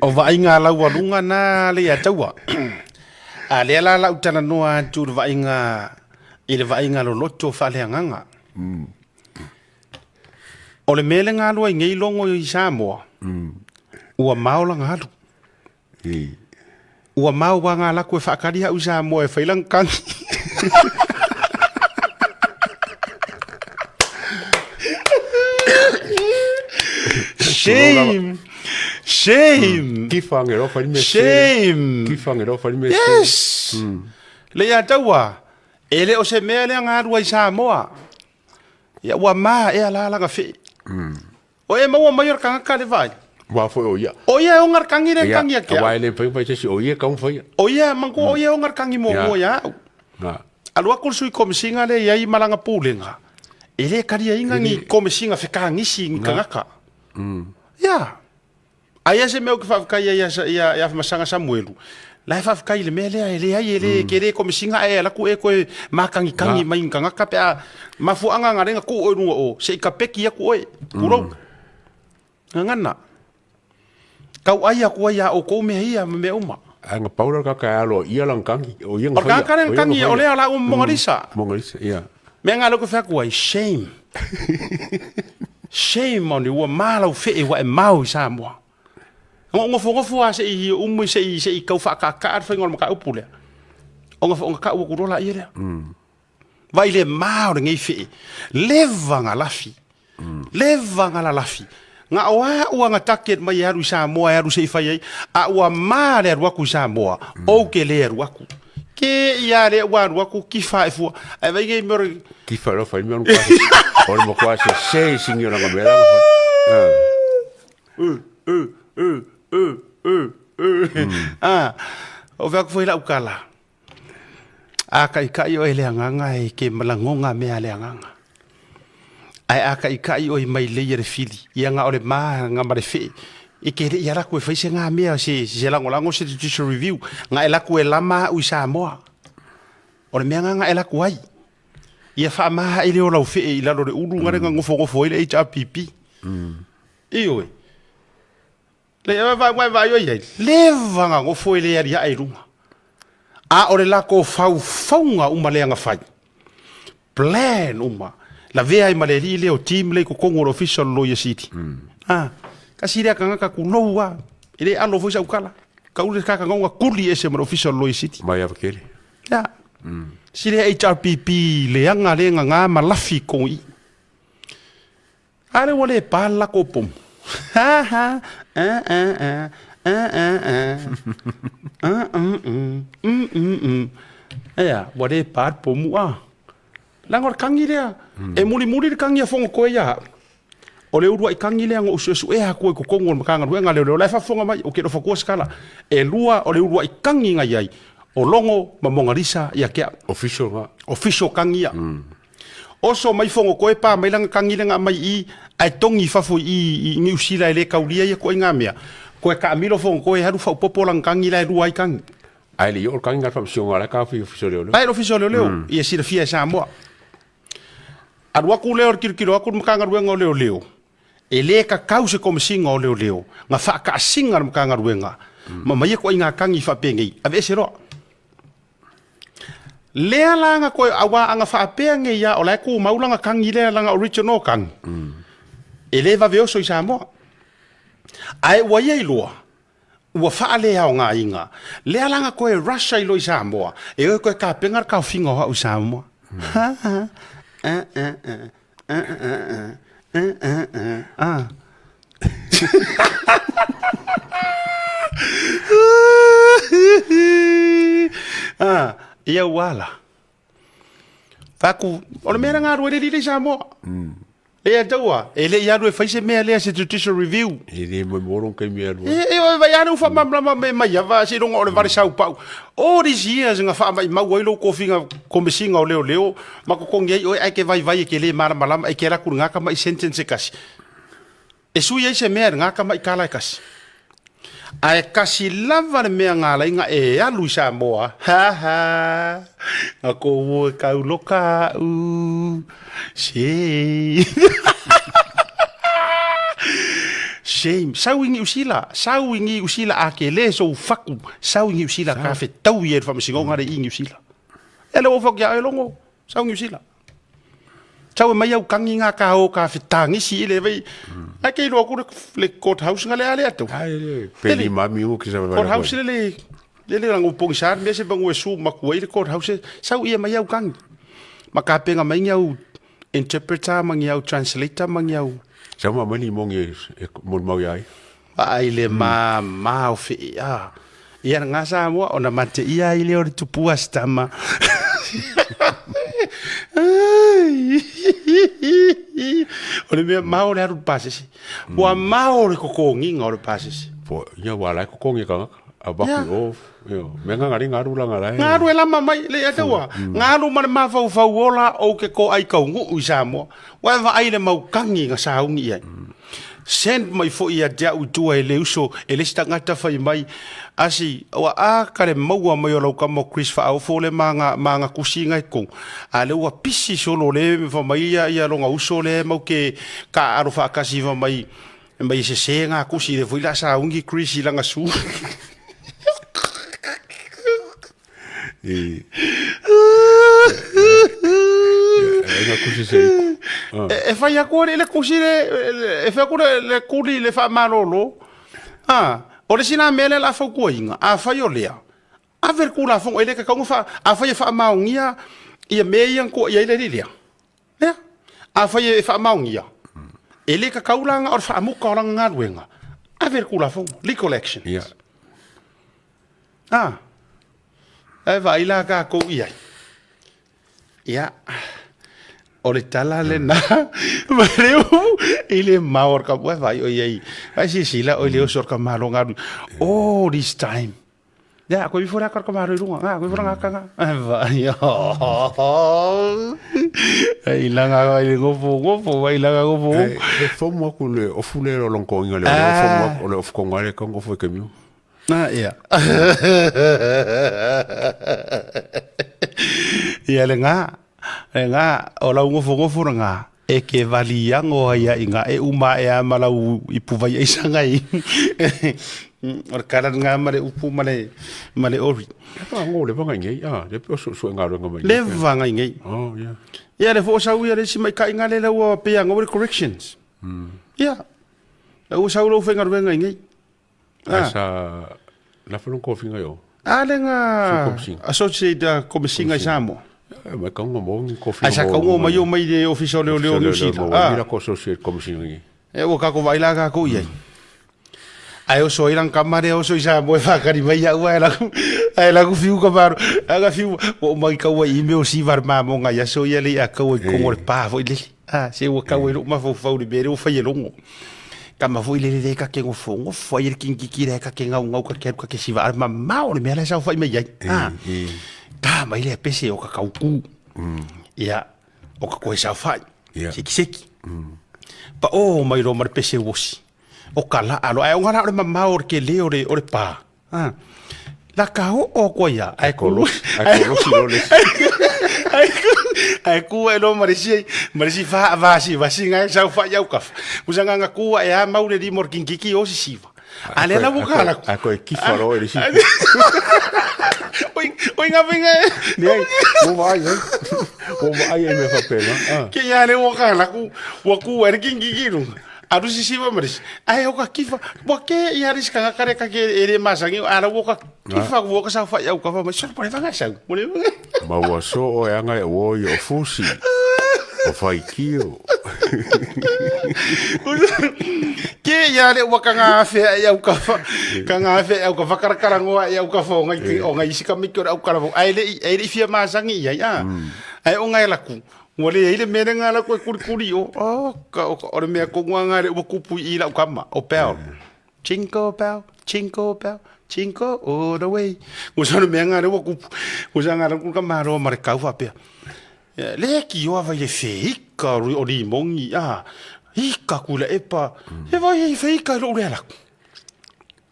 o vaaiga a laualuga na le ia taua. A lea la lau talanoa atu i le vaaiga i le vaaiga loloto faaleagaga. O le mea le galua i nei logo i Samoa, ua mao laga alu. Ua mao ua ngā laku e whaakari hau i Samoa e whai langa kangi. Shame! Shame! Ki whange ro whai me Shame! Ki whange ro whai me Yes! Le ia taua, e le o se mea lea ngā rua i Samoa. Ia ua mā ea la langa whee. O e maua mai o le kangaka le vai. Wa foi o ia. O ia e onga le kangi le kangi a ke au. Wa e le pai pai se o ia ka whai. O ia manko o ia onga le kangi mo mo ia au. Na. Alu aku le sui komisinga le iai malanga pulenga. E le karia inga ni komisinga whekangisi ni kangaka. Ia. Aia se mea o ke whaafetai ai ia ia ia Masanga Samuelu. La e whaafetai le mea lea e leai e le ke le komisinga e ala ku e koe mākangikangi mai ngangaka pe a mafuanga nga lenga ku oe runga o se i ka peki aku oe kurou. Ngangana. Kau ai aku ai a o kou mea ia ma mea uma. Ai nga paura ka ka alo ia lang kangi o ia nga whaia. O ka ka kangi o lea la o Mongalisa. Mongalisa, ia. Mea nga loko whaku ai, shame. Shame on you, ua malau fee ua e mau i Samoa. Ngo ngofo ngofo a se i umu se i se i kau whaakaakaa le whainga o le makaupu lea. O nga o nga kau aku rola ia lea. Vai le mau le ngei fee. Leva nga lafi. Leva nga lalafi. Nga o a ua nga take mai e alu i Samoa e alu se i whai ai. A ua mā le alu aku i Samoa. O ke le alu aku. Ke ia le ua alu aku ki wha e fua. Ai vai ngei mere. Ki wha ro whai mea kwa. O le makua se se singi o langa mea langa whai. Ah, o wha aku fai lau kala. A kaʻikaʻi ʻoe i le agaga e ke malagoga mea a le agaga. Ae a kaʻikaʻi ʻoe mai lei a le fili, ia ga o le ma ga ma le fee, e ke leʻi ala aku e fai se ga mea se se lagolago se judicial review, ga e laku e lama aʻu i Samoa. O le mea ga ga e laku ai. Ia faamaha i le o lau fee i lalo le ulu ga le ga gofogofo ai le HRPP. Ioe. Le vai vai vai oi ai. Leva nga gofo e le ali ae i luga. A o le lako faufauga uma lea nga fai. Plan uma. Lavea ai ma le alii lea o team lea i totonu o le ofisa o le Loia Sili. Ah, kasi lea kangaka kulou a. E le alo foi sau tala. Kau le kakagauga kuli ese ma le ofisa o le Loia Sili. Mai ava kele. Ya. Si lea HRPP leaga le nganga ma lafi i kong i. A le ua le pa le lako pomu. Ha ha, a a a, a a a, a mm mm, mm mm mm. Ea, ua le pa le pomu a. Leaga o le kagi lea, e mulimuli le kagi a Fogotoe ia au. O le uluai kagi lea na ou suesuea atu ai i totonu o le Matagaluega a Leoleo, la e faafofoga mai, ou te le o fatua se tala. E lua o le uluai kagi na i ai, o Logo ma Monalisa ia te au. Official nga. Official kagi ia. Oso mai Fogotoe pa mai lana kagi lea na aumai i i, ae togi i fafo i i Niu Sila e le kaulia ia koe ngā mea. Koe kaamilo Fogotoe e alu faaopoopo lana kagi la e lua ai kagi. Ae le i oo le kagi na le faamasinoga la e ka ofisa o leoleo. La e le ofisa o leoleo, ia silafia e Samoa. Alu atu lea o le tilotilo atu le Matagaluega o Leoleo, e le kakau se Komesina o Leoleo na faakaasiga le Matagaluega ma ma ia ituaiga kagi faapenei, aveese loa. Lea la na koe auā ana faapea nei ia o la e tumau lana kagi lea lana original kagi. E le vave oso i Samoa. Ae ua ia iloa, ua faaleaogaina. Lea la na koe rush ai loa i Samoa, e oe koe kapena le taofiga o au i Samoa. Ha ha, a a a, a a a, a a a, a. Ah, ia ua ala. Faku, o le mea lea galue le lile i Samoa. E ia taua, e le i alu e fai se mea lea se judicial review. E le moe moro kai mea alu. E, e, vai alu whamamlama me mai ava se ronga o le vare sau pau. All these years nga wha mai mau ai lo kofinga komisinga o leo leo, ma kokongi ai oe ai ke vai vai e ke le malamalama e ke la kuru ngaka mai sentence e kasi. E sui ai se mea e lena tama'i tala e kasi. Ae kasi lava le mea na ala ai na e alu i Samoa, ha ha, na kou e kau loka a'u, shame. Shame. Sau i Niu Sila, sau i Niu Sila a ke le sou faku, sau i Niu Sila ka fetaui e le faamasinoga le i Niu Sila. E le ua fau ki a oe logo, sau Niu Sila. Sau e mai au kagi ngā ka o ka fetagisi i le vai. Ai ke iloa ku le court house nga le ale atu. Ai le peli mami u ki sa Court house le le le le rango pongi sa me se bangu e su maku ai le court house sau ia mai au kagi. Ma ka penga mai ngi au interpreter ma ngi au translator ma ngi au Sau ma mani mongi e mon mau iai. Ai le ma ma o fe a. Ia ngā Samoa ona mate ia i le o le tupua se tama. O le mea mao le alu le pasese. Ua mao le kokogiga o le pasese. Po, ia ua lai kokogi kangaka. A vaku o, io, me nganga ringa aru langa lai. Ngalu e lama mai, le ia taua. Ngalu ma le mafaufau ola ou ke ko ai kaungu'u i Samoa. Ua e vaai le mau kagi na sauni i ai. Send mai foi ia te au i tua e le uso, e le isi tagata fai mai, Asi, ua a ka le maua mai o lau kama o Chris Faaofo le ma nga, ma nga kusi nga e kou. A le ua pisi solo le fa mai ia, ia longa uso le mau ke ka alo faakasi fa mai, mai e sese nga kusi le foi la sauni Chris i langa su. E nga kusi se iku. E fai aku le kusi le, e fai aku le kuli le faamalolo. A, o le sina mea lea la fautuaina, afai o lea, ave le Tulafono e le tatau ona faa, afai e faamaonia ia mea ia na tuuaia ai le alii lea. Lea, afai e faamaonia, e le tatau la na o le faamuta o lana galuega, ave le Tulafono, legal action. Yeah. A, ae vaai la tatou i ai. Ia, o le tala lena, ma le upu, i le mao o le ka, ua vaai o i ai, ai silasila o i le oso o le tamaloa na alu, all this time. Ia, koe ifo le aka o le tamaloa i luga, nga, koe ifo le gaka nga. Ai vaai, ai langa ai le gofo gofo, ai langa gofo gofo. E fomu aku le ofu le o longo inga le o fomu aku o le ofu konga le kongo fo ke miu. Ah, ia. Ia le ngā, le ngā, o lau ngofongofo na ngā, e ke vali ango ai a inga, e uma e a malau i puwai ai sangai. O le kala ngā ma le upu ma le, ma le ori. Le pa ngō le vanga ingei, ah, le pe o su su ngā renga mai. Le vanga ingei. Oh, yeah. Ia le fo sau ia le si mai ka inga le lau pe ango le corrections. Ia. Lau sau lau whengaruenga ingei. Ah. Sa la fo ko finga yo. A le nga Associate Komisiga i Samoa. Eh, mai kaunga mo ngi ko finga. Ai sa kaunga mai o mai le ofisa o leo leo New Zealand. Ah. Mira ko Associate Komisiga ngi. E ua kako vai la kako i ai. Ai oso ai lang kamare oso i Samoa e whakari mai au ai laku ai laku fiu ka maro. Aga fiu o mai kaua i meo si var ma mo ngai aso ia le a kaua i kongo le pa fo i lele. Ah, se ua kau e lou mafaufau i le mea lea ua fai e logo. Tama foi lele le ka ke gofo gofo ai le kingkiki le ka ke ngau ngau ka ke alu ka ke siva a mamao le mea la e saofai mai ai. Ah, ta mai lea pese o ka kauku. Ia, o ka koe saofai. Sekiseki. Pa o mai loa ma le pese uosi. O ka laa loa, ae o nga la o le mamao o le kele o le, o le pa. Ah. La ka o o koa ia. Ai ku. Ai ko losi lo le. Ai ku. Ai ku e lo marisi marisi fa va si va si ngai sau fa iau ka. Usa nga ku e a mau le di mor kinkiki o si siva. A le la buka la. A ko e kifa ro e si. Oi oi nga vinga. Ni ai, mo vai ai. Mo vai ai me fa pena. Ke ia le wo ka la ku wa ku e kinkiki lu. Aru sisiva ma risi, ae o ka kifa, ua ke ia risi ka ngakare ka ke e le masangi, ara ua ka kifa, ua ka sau whai au ka wha mai, soro pare whanga sau, mo le whanga. Ma ua so o e anga e ua i o fusi, o whai kio. Ke ia le ua ka ngā awhea e au ka wha, ka ngā awhea e au ka whakarakarangoa e au ka wha o ngai, o ngai isi ka miki o le au karavo, ae le i, ae le i fia masangi ia, ia. Ae o ngai laku, Ua leai le mea lenga la koe kulikuli o, oh, ka, o, o le mea kongu anga le ua kupu i lau kama, o bell. Jingle bell, jingle bell, jingle all the way. Ua sa le mea nga le ua kupu, ua sa nga la kulu ka malo ma le kau whapea. Le ki oa vai le wheika o limongi, ah. Ika Tuilaepa, e vai ai feika i lou lea laku.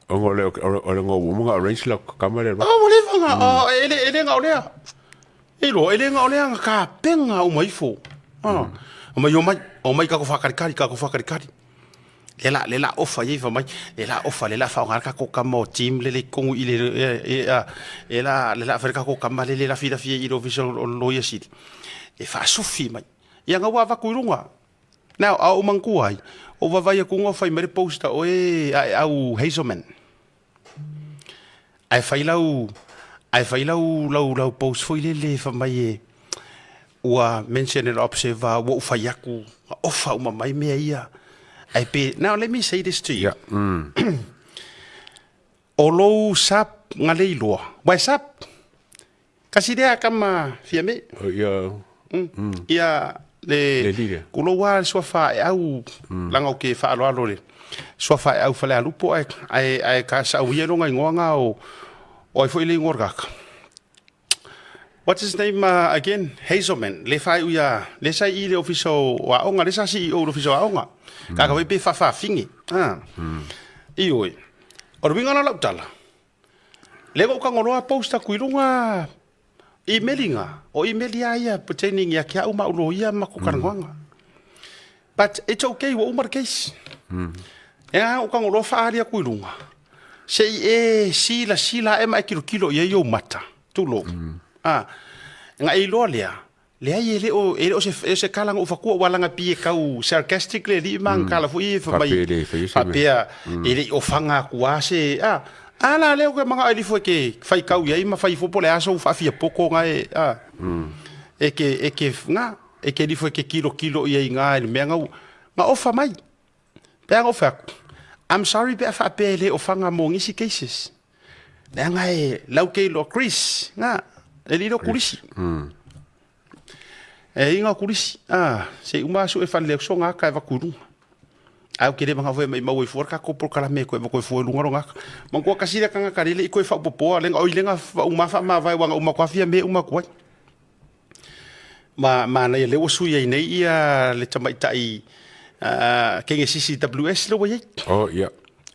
Ona o le, o le ua uma ona arrange lau kama le Ah, ua leva na, ah, e le, e le na o lea. E loa, e le na o lea na tapenga uma ifo. Ah, mai o mai, o mai kako whakarekari, kako whakarekari. Le la, le la ofa i fa mai, le la ofa, le la whaonga kako kama o team le le kongu i le, e, e, a, e la, le la whare kako kama le le la fi la fi i le ofisa o loia sili. E whaasufi mai. Ia ngā wā vaku i runga. Now, a o manatua ai, o vavai aku nga fai mai le poster oe a e au Hazelman. Ae fai lau, ae fai lau, lau, lau post foi lele fa mai e, ua mention e le observer, ua ou fai aku, ua ofa uma mai mea ia. Ae pe, now let me say this to you. Yeah. Mm. O lou sap nga le iloa. Wai sap, Kasi lea kama Fiame. Oh, ia. Ia le Le lile. Kulou a le suafa e au langa o ke faaloalo le suafa e au Falealupo ae ae ae ka sau ia longa ingoa nga o o ai foi le ingoa kaka. What's his name again? Hazelman. Le fai uia le sai i le ofisa o aoga le sa CEO le ofisa o aoga. Ka ka pe fa fa fingi. Ah. I oi. O le winga la lau tala. Le ua kagoloa post aku i luga imeli nga, o imeli a ia pertaining ia ke au ma au loia ma ko karagoaga. But it's okay, ua uma le case. E a ou kagoloa faaali aku i luga, se i e silasila ae ma e kilokilo i ai ou mata, tulou. A, nga e iloa lea, Leai e le o e le o se e se kala na ou fatua ua laga pei e kau sarcastic le alii ma kala foi e fai mai Faapea e le faia se mea. Faapea e le i ofaga atu lava se a a la lea ou te manao e lifo e ke faitau i ai ma fai ifo po o le a sou faafia poto na e a e ke e ke na e ke lifo e ke kilokilo i ai na i le mea na ua na ofa mai. Pe a na ou fai atu, I'm sorry pe a faapea e le ofaga mo nisi cases. Leaga e lau ke iloa Chris, na, e le iloa Kulisi. E inga Kulisi, a, se i uma asu e whanle au so ngaka e vaku i runga. Au ke le manga foe mai mau e fua ka ko polokalame koe vaku e fua i runga ro ngaka. Mangua kasi le kanga ka lele i koe whaupopoa, lenga oi lenga uma wha mavae wanga uma kua me uma kuai. Ma manaia lea ua sui ai nei ia le tamaitai kenge CCWS lea ua i ai. Oh, ia.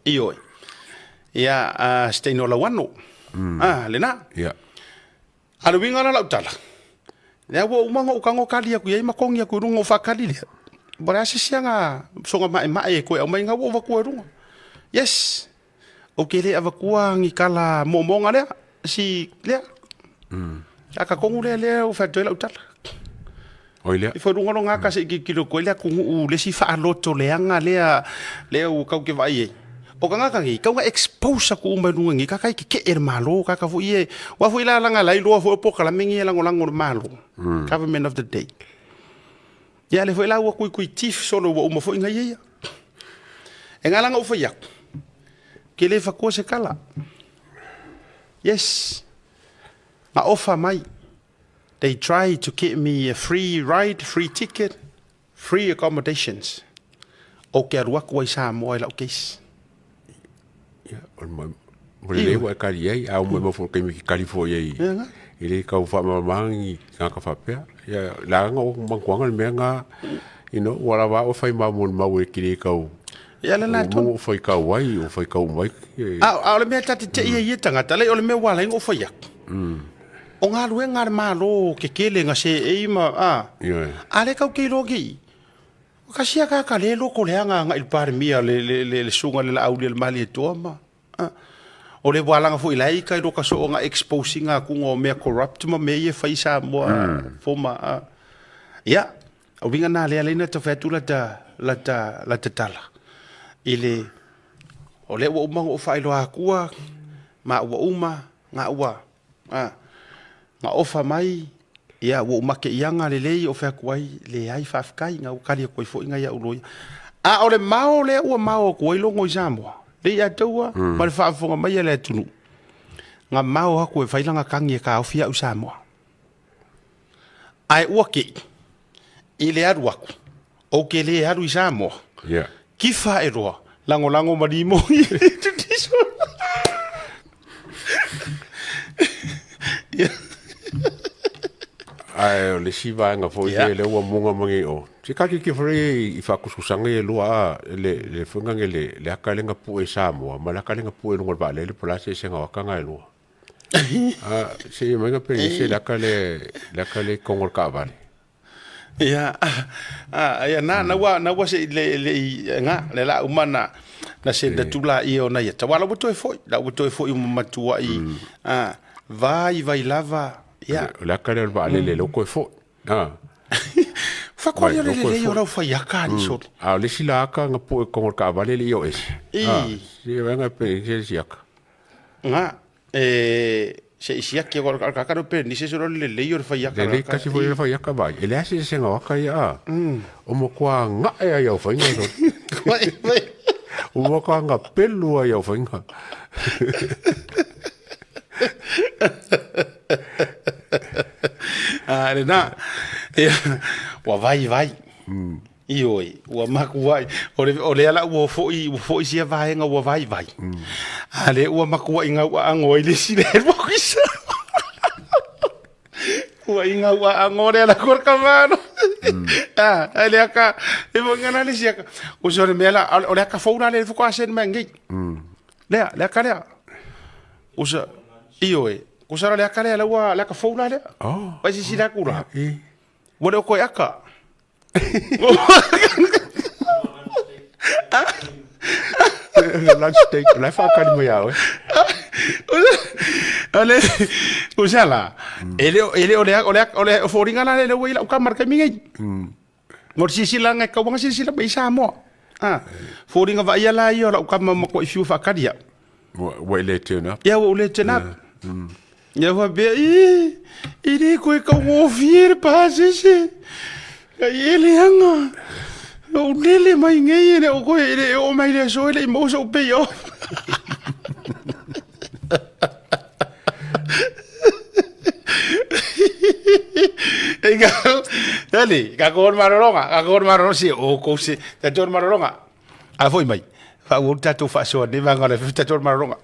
Ioe. Ia, Stein o Lauano. Ah, lena. Ia. A le uiga la lau tala, lea ua uma ona ou tago kali atu i ai ma togi atu i luga ou faakali lea. Po o le a se isi aga soga maemae e toe aumai na ua ou avatua i luga. Yes. Ou te le avatua ni tala momoga lea, si lea. A ka tonu lea lea ua fai atu ai lau tala. Oi lea. I fai luga longa ka se i kilokilo koe le atunuu le si faaloto leaga lea lea ua kau ke vaai ai. O tagata nei, kau na expose aku uma i luga nei, kaka i keke'e le Malo, kaka foi e, aua foi la laga lai loa foi o polokalame nei e lagolago le Malo, government of the day. Ia lea foi la ua tuituitif solo ua uma foi nai ia. E nga langa ou fai atu, ke le fatua se kala. Yes, na ofa mai. They try to get me a free ride, free ticket, free accommodations. Ou ke alu atu ai Samoa i lau case. Ia, o le mo le lei ua e kali ai, a uma mai foi taimi ki kali foi ai. E le kau faamalamalamaga ni tagata faapea. Ia, leaga o mantuaga le mea na, you know, ua lava o fai ma mo le mau e ki le kau. Ia le la tonu. Ua fai kau ai, ua fai kau mai. A o le mea ta te tei ai e tagata, lei o le mea ua ala ai ona ou fai atu. O galuega a le Malo kekele na seei ma, a, a le kau ke iloa nei. Kasi a kaka le loko leaga agai i le Palemia le, le, le, le susuga i le Laauli a le Malietoa ma, a, o le walaga foi la i kai loka soo nga exposing atu o mea corrupt ma mea ia e fai i Samoa former, a. Ia, o uiga na lea lea na ta fai atu lata, lata, lata tala i le, o lea ua uma ona ou faailoa atua ma ua uma, nga ua, A, na ofa mai, ia, ua ou make i aga lelei o fai atu ai, leai faafetai, na ua kali atu ai foi nai au loia. A o le mao lea ua mao atu ai logo i Samoa, le ia taua ma le faafofoga mai a le atunuu, na mao atu e fai lana tagi e taofi au i Samoa. Ae ua kei i le alu atu, ou te le alu i Samoa, Yeah. kifa ae loa, lagolago ma limoni. Ae o le isi vaega foi lea lea ua muga mai nei o. Se ka ki fore i faakusikusaga ia e lua a le le foi le le aka lea na pue i Samoa ma le aka lea na pue i luga o le vaalele po o le a le eseesega o aka na e lua. A se i aumaiga pe ese le aka lea le aka lea i totonu o le taavale. Ia, a, ia na, na ua, na ua se le, le i, nga, le la uma na, na send atu laia o nai ata. Aua la ua toe foi, la ua toe foi uma matuai, a, vaivai lava, ia. O le aka lea o le vaalele lea ua toe foi. A. Fakoa le lelei o lau faiaka ali soli. A o le isi la aka na pue i totonu o le taavale le i o ese. A, se vaega pe ese le isi aka. Nga, e, se i siaki o le kaka no pe ni se solo le lelei o le faiaka. Lelei kasi foi le faiaka vai. E leai se eseesega o aka ia a. O matua ga'e ai au faiga soli. O matua gapelu ai au faiga. A lena, ia, ua vaivai. Ioe, ua makuai, o le, o lea la ua foi, ua foi sia vaega ua vaivai. A lea ua makuai gauaago ai le isi le alu atu i Samoa. Ua i gauaago lea la kua kamano. Ah, ai le aka, e mo ngana le isi aka. O se o le mea la, o le aka fou la le faatoa send mai nei. Lea, le aka lea. Usa, ioe, usa la le aka lea, la ua, le aka fou la lea. Oh. Vai sisila aku la. E. Ua le o koe aka. Le lunch date, o la e faakali mai ia oe. O le, usa la, e le o, e le o le, o le, o le foliga la lea ua i lau kama i le taimi nei. Mo le silasilaga e tauaga silasila mai i Samoa. Ah, foliga vaaia la ia o lau kama matuai fiu e faatali au. Ua e le turn up. Ia ua ou le turn up. Ia faapea, ī, e le toe taugofie le pasese. Ai e leaga. Ou lele mai nei e le o toe, e le oo mai le aso e le i maua sou pay off. E ka, ali, ka ko maroroga, ka ko maroroga si o ko se, ta to maroroga. A foi mai. Fa o tatou faasoa nei vaega o le tatou maroroga.